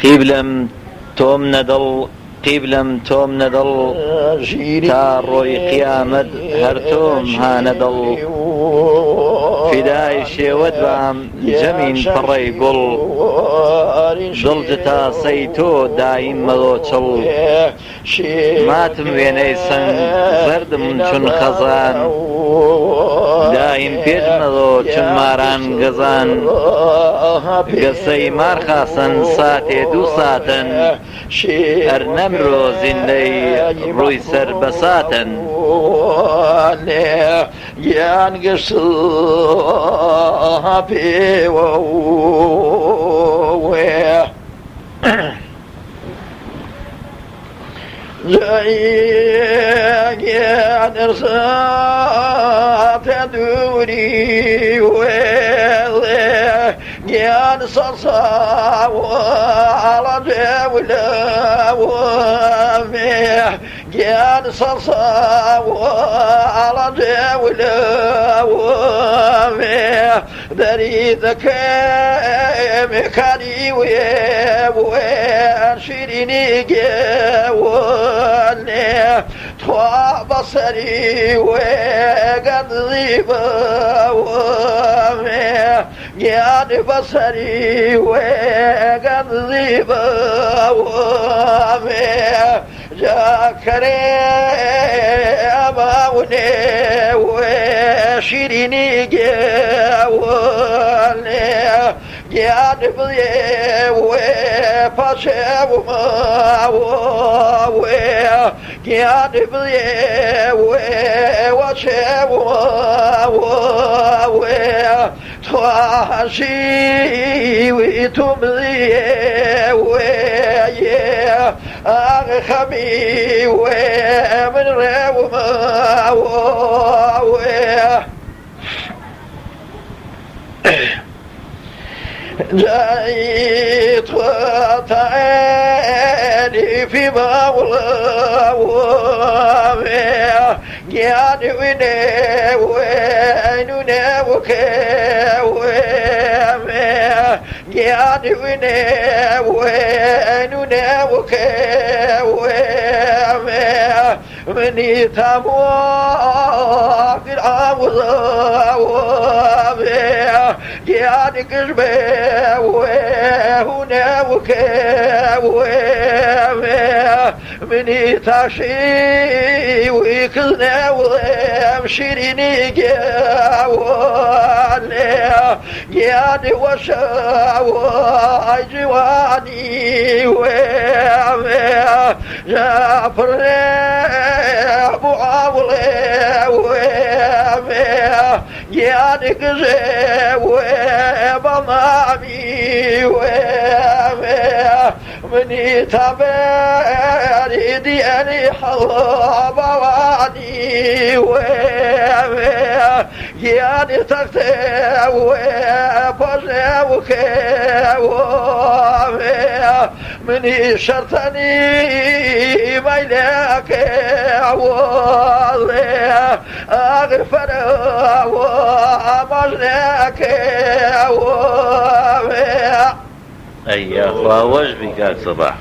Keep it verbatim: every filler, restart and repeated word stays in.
قیبلەم تۆم نەدڵ، قیبلەم تۆم نەدڵ، تا ڕۆی قیامەت هەر تۆم هانەدڵ. فیدای شێوەت بام جەمین پڕەی گوڵ، دڵ جتاسەی تۆ دایم مەدۆ چڵ. ماتم وێنەی سەنگ، زەردم چون خەزان، دایم پێش مەدۆ چون ماران گەزان. گەسەی مار خاسەن ساتێ دوو ساتەن، ئەر نەمرۆ زیندەی ڕووی سەر بەساتەن. گیان گشت پێوە وێ. جێگێن ئەرساتە دووری وێڵێ، گیان سەسا وەڵە جێولە وەمێ، گیان سەسا وەڵە جێولە وەمێ. دەری دەکەم کاری وێ، وێ شیرینی گێوەنێ، تخوا بەسەری وێ گەنجی بەوەمێ، گیان بەسەری وێ گەنجی بەوەمێ. جا کەرێ ئەماونێ وێ شیرینی گێوەنێ، گیان بڵێ وێ پاچێ وماوە وێ، گیان بڵێ وێ وەچێ وماوە وێ. تواجی وی تومزیێ وێ، ئاغ خەمی وێ من ڕێوماوە وێ. جای تۆ تەعریفی باوڵە وێ. گیانی وینێ وێ، نونێ وکێ وێ مێ. گیانی وینێ وێ، نونێ وکێ وێ مێ. منی تامۆ گر ئاوزە وە مێ. گیانی گژ بێ وێ، هونێ وکێ وێ مێ. منی تاشی وی کزنێ وڵێم شیرینی گێوەنێ. گیانی وەشە وای جوانی وێ مێ. جا پڕێ بوعاوڵێ وێ مێ. گیانی گژێ وێ بەڵامی وێ مێ. منی تابێری دیەنی حەڵا باوانی وێ مێ. گیانی تەختێ وێ پەژێ وکێ وێ مێ. منی شەرتەنی مەیلێکێ وێ مێ. ئاغر فەرەوە مەژنێکێ وێ مێ. ئەی یاخوا وەش بی کاک سەباح.